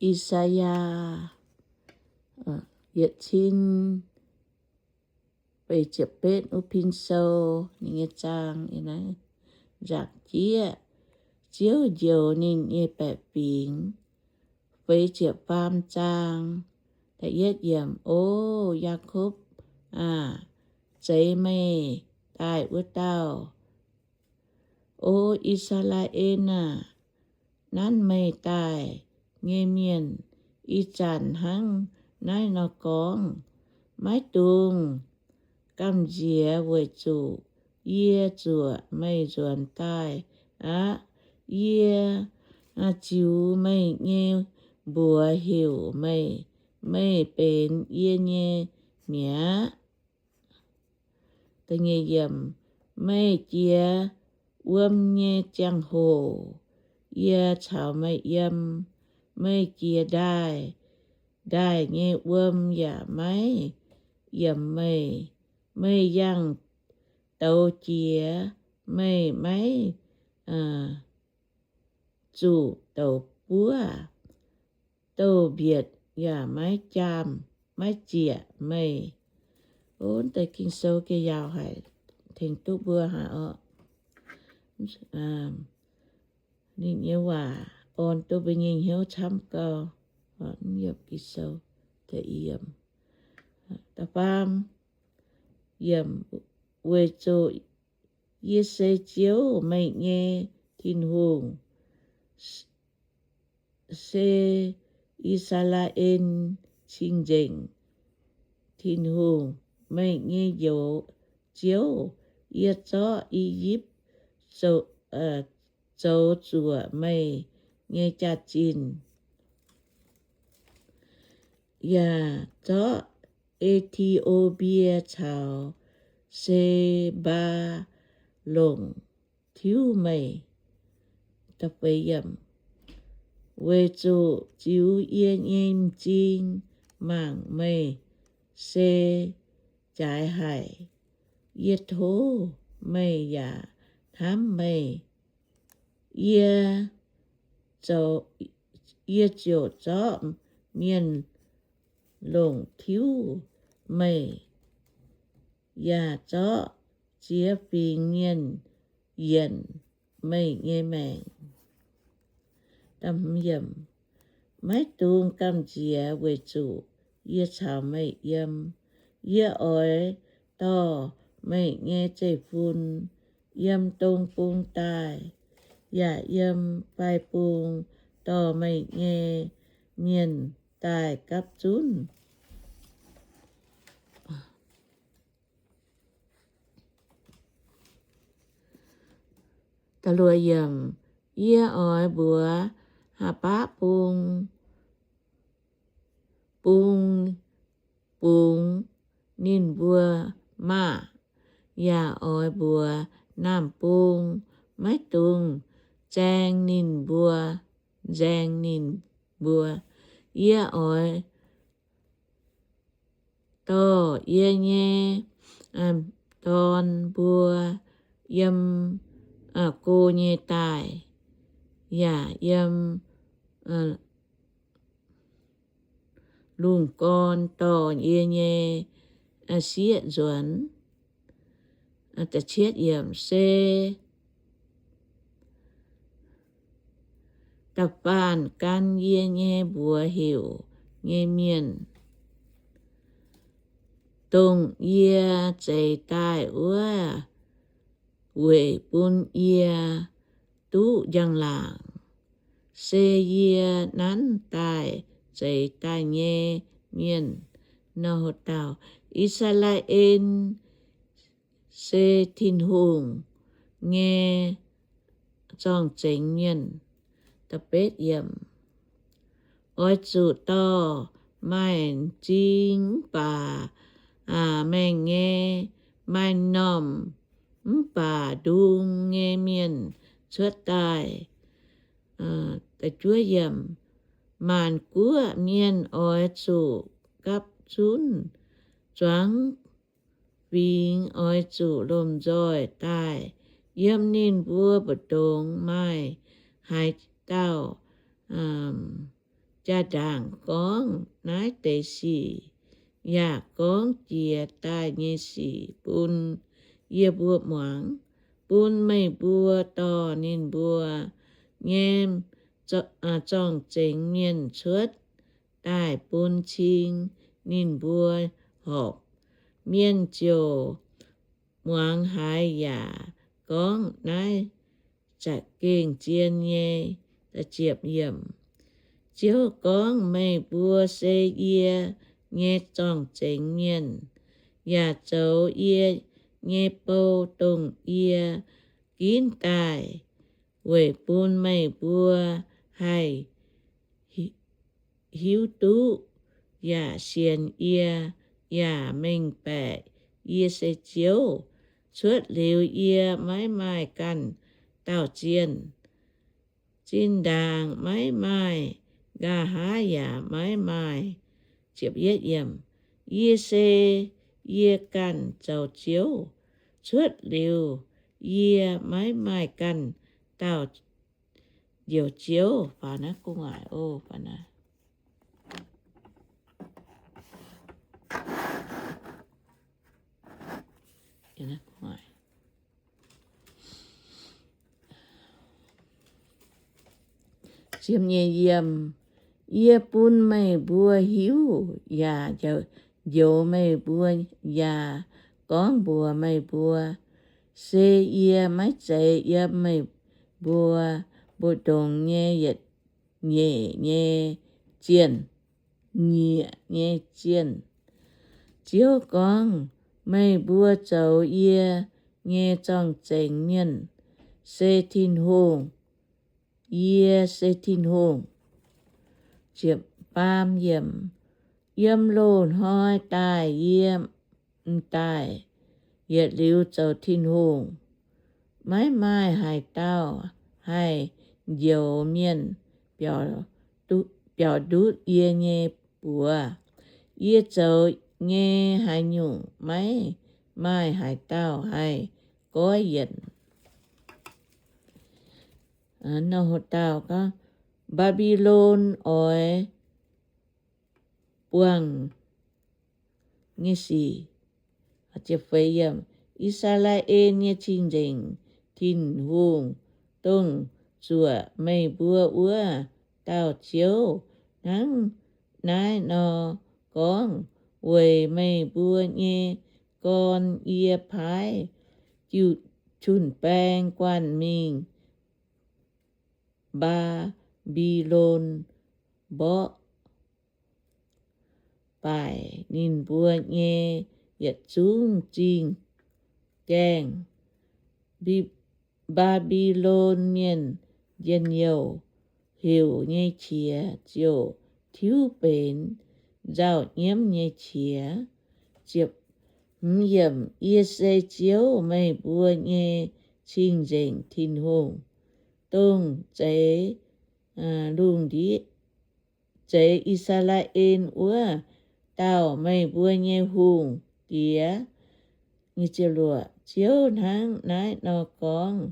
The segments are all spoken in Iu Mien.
I^saa^yaa yietc cin feix ziepc betv wuov pin sou, ninh nyei zaang, nzaangc jieqv, Ziouv njoux ninh nyei baeqc fingx. Feix ziepc faam zaang, da'yietv yiemc. O Yaakopv aah! Zeix meih daaih wuov dauh. O I^saa^laa^en aah! Nanv meih daaih nyei mienh ih zanc hnangv naaiv nor gorngv. Maiv dungx gamh nziex weic zuqc yie zuoqc meih nzuonx daaih aqv. Yie ziux meih nyei mbuox heuc meih, meih benx yie nyei mi'aqv. Meih jiex wuom nyei ziangh hoc yie caux meih yiem. Meih jiex ndaaih, ndaaih nyei wuom yaac maiv yiemx meih. Meih yangh douz jiex, meih maiv zuqc douz buov. Douz-mbietc yaac maiv jaam, maiv zieqc meih. Deix Ging-Sou gengh yaauc haic, tengx duqv mbuo haic oc. Ninh nyei waac orn duqv mbuo nyei hnyouv camv gau. Da'faam, weic zuqc yie se Ziouv, meih nyei Tin-Hungh, se I^saa^laa^en Cing-Nzengc Tin-Hungh, meih nyei Njoux Ziouv. Yie zorqv I^yipv zoux zuoqc meih nyei jaax-zinh, yaac zorqv E^ti^o^mbie caux Se^mbaa longc tiuv meih. Weic zuqc ziux yie nyei m'zing mangc meih se jaaix haic. Yie tov meih yaac hnamv meih. Yie, yie ziouc zorqv mienh longc tiuv meih, yaac zorqv ziex fingx mienh yienc meih nyei maengc. Maiv dungx gamh nziex weic zuqc yie caux meih yiem. Yie oix dorh meih nyei zeiv-fun yiem dong bung daaih, yaac yiem fai bung dorh meih nyei mienh daaih gapv zunv. Yie oix mbuox Haa^baqv Bung, bung bungx ninh mbuo maah! Yaac oix mbuox Naamh Bung, maiv dungx nzaeng ninh mbuo, nzaeng ninh mbuo. Yie oix dorh yie nyei dorn mbuo yiem go nyei daaih, yaac yiem lungh gorn dorh yie nyei sieqv nzuonx. Se da'faanh gan yie nyei mbuox heuc nyei mienh, dongh yie zeix daaih wuov, weic bun yie duqv njang-laangc. Se yie nanv daaih zeix daaih nyei mienh nor, dauh I^saa^laa^en se Tin-Hungh nyei zorng-zengx mienh. Oix zuqc dorh maaih m'zing mv baac maengh nyei, maaih m'normh mv baac ndung nyei mienh cuotv daaih. Maanc guoqv mienh oix zuqc gapv zunv, zuangx fingx oix zuqc lomh nzoih daaih. Yiem ninh mbuo mbu'ndongx maaih haaix dauh jaa-ndaangc gorngv naaiv deix sic, yaac gorngv jiex daaih nyei sic bun yie mbuo muangx, bun meih mbuo dorh ninh mbuo nyei zorng-zengx mienh cuotv daaih bun cing ninh mbuo horpc. Mienh ziouc muangx haiz yaac gorngv, Naaiv za'gengh zien nyei. Ziouv gorngv, Meih mbuo se yie nyei zorng-zengx mienh, yaac zoux yie nyei bou, dongh yie ginv daaih weic bun meih mbuo haih hiuv duqv yaac sienx yie, yaac mengh baeqc yie se Ziouv. Cuotv liuz yie maiv maaih ganh dauh zienh, zinh ndaangc maiv maaih nqa'haav yaac maiv maaih. Yie se yie ganh zoux Ziouv. Cuotv liuz yie maiv maaih ganh dauh njoux Ziouv. Yie bun meih mbuo hiuv yaac njoux meih mbuo yaac gorngv mbuox meih mbuo, se yie maiv zeiz yiem meih mbuo mbu'ndongx nyei yietc nyeic nyei zienh, nyieqc nyei zienh. Ziouv gorngv, Meih mbuo zoux yie nyei zorng-zengx mienh, se Tin-Hungh. Yie se Tin-Hungh. Yiem loz-hnoi daaih yie m'daaih yietc liuz zoux Tin-Hungh. Maiv maaih haaix dauh haih njoux mienh biaux ndutv yie nyei buoz. Yie zoux nyei haaix nyungc maiv maaih haaix dauh haih goiv yienc. Nor dauh gorngv, Mbaa^mbi^lon oix buangh nyei sic. I^saa^laa^en nyei Cing-Nzengc Tin-Hungh, dongh zuoqc meih mbuo wuov dauh Ziouv, hnangv naaiv nor gorngv, Weic meih mbuo nyei gorn yie paaiv jun-baeng guanh mingh Mbaa^mbi^lon mborqv baaic ninh mbuo nyei yietc zungv zingh gaengh. Mbaa^mbi^lon Mienh njien-youh heuc nyei qiex ziouc tiuv benx nzauh nyiemv nyei qiex. Yie se Ziouv, meih mbuo nyei Cing-Nzengc Tin-Hungh, dongh zeix lungh ndiev, zeix I^saa^laa^en wuov dauh, meih mbuo nyei Hungh Diex. Ziouv hnangv naaiv nor gorngv.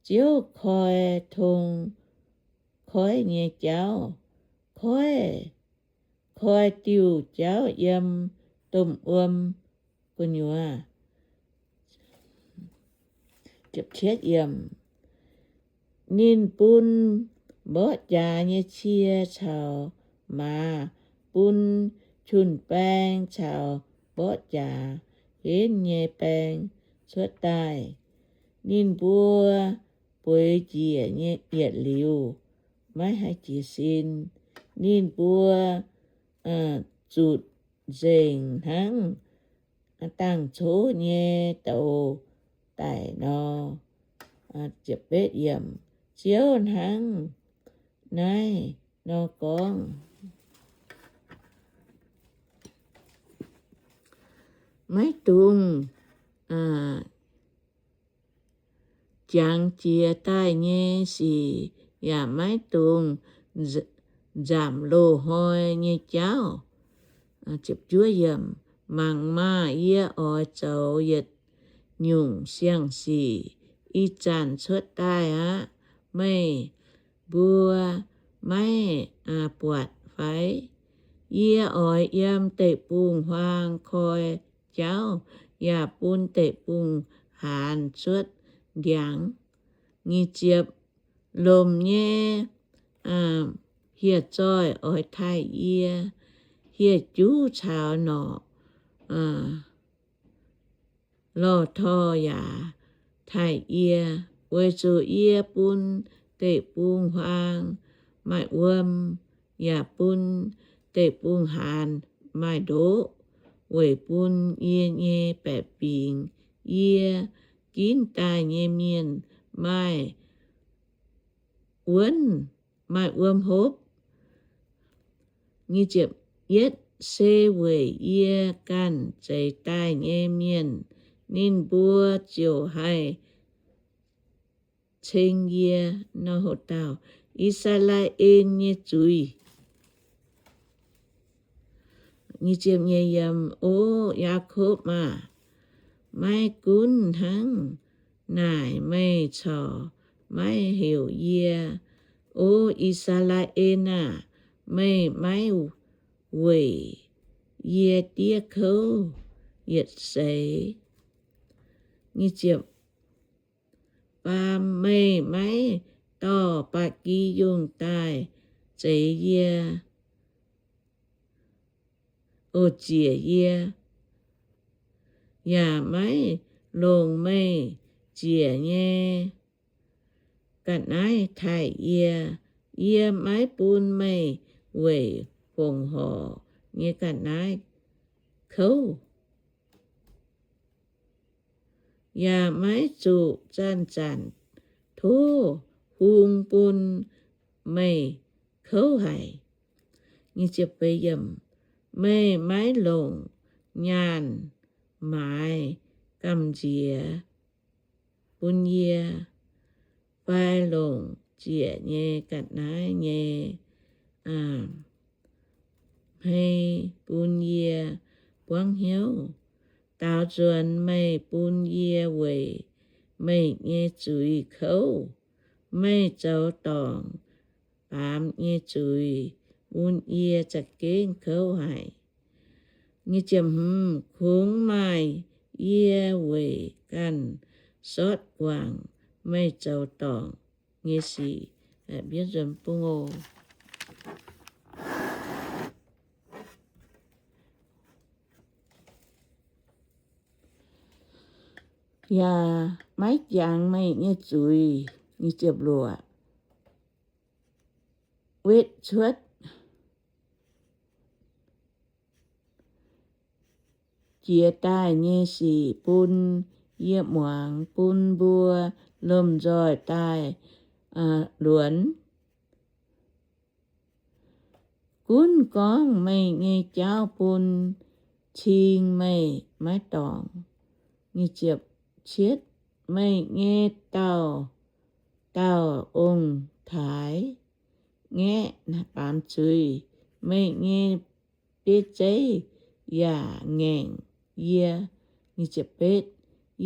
Ziouv koi tong koiv nyei jauv, koiv, koi diuh jauv yiem domh wuom gu'nyuoz. Ninh bun mborqv jaax nyei cie caux maaz, bun jun-baeng caux mborqv jaax henv nyei baeng cuotv daaih. Ninh mbuo bueix njiec nyei yietc liuz, maiv haih jiez sin. Ninh mbuo zutc nzengc hnangv dangh coqv nyei douz daic nor. Ziouv hnangv naaiv nor gorngv. Maiv dungx jangx jiex daaih nyei sic, yaac maiv dungx nzamc loz-hnoi nyei jauv. Mangc maah! Yie oix zoux yietc nyungc siang-sic ih zanc cuotv daaih aqv. Meih mbuo maiv buatc fai? Yie oix yiem deic-bung-huaang koi jauv, yaac bun deic-bung-haanz cuotv ndiangx. Nyic ziepc, lomc nyei hieh zoih oix taaih yie, hieh juv caux norqc lorh torh yaac taaih yie, weic zuqc yie bun deic-bung-huaang maaih wuom, yaac bun deic-bung-haanz maaih ndoqv, weic bun yie nyei baeqc fingx, yie ginv daaih nyei mienh, maaih wuonv, maaih wuom hopv. Yietv se weic yie ganh zeix daaih nyei mienh, ninh mbuo ziouc haih ceng yie. Nor hoc dauh I^saa^laa^en nyei zuiz. O Yaakopv aah! Maiv gunv hnangv naaic meih corc maiv heuc yie. O I^saa^laa^en aah! Meih maiv weic yie diev kouv yietc seix. Baam meih maiv dorh ba'gi yungh daaih zeix yie, o, ziec yie, yaac maiv longc meih ziec nyei ga'naaiv taaih yie. Yie maiv bun meih weic fongc horc nyei ga'naaiv kouv, yaac maiv zuqc zanc-zanc tov hung bun meih kouv haic. Meih maiv longc nyaanh maaiz gamh nziex bun yie, fai longc ziec nyei ga'naaiv nyei hmei bun yie buangv hnyouv. Daaux nzuonx meih bun yie weic meih nyei zuiz kouv. Meih zoux dorngc baamz nyei zuiz bun yie za'gengh kouv haic. Kungx maaih yie weic ganh sortv guangc meih zoux dorngc nyei sic. Yaac maiv jangx meih nyei zuiz wetv cuotv jiex daaih nyei sic bun yie muangx, bun mbuo lomh nzoih daaih luonx. Gunv gorngv meih nyei jauv bun cing meih maiv dorngc. Meih nyei dauh dauh ong-taaix ngaeqv baamz zuiz, meih nyei bieiv zeiv yaac ngaengc yie.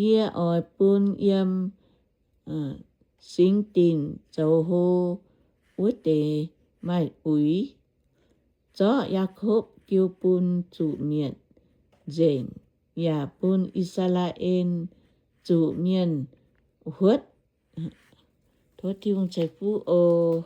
Yie oix bun yiem singx dinc zoux hlo wuov deix maaih uix. Zorqv Yaakopv jiu bun zuqc mietc nzengc, yaac bun I^saa^laa^en zuqc mienh huotv. Tov Tin-Hungh ceix fuqv oc.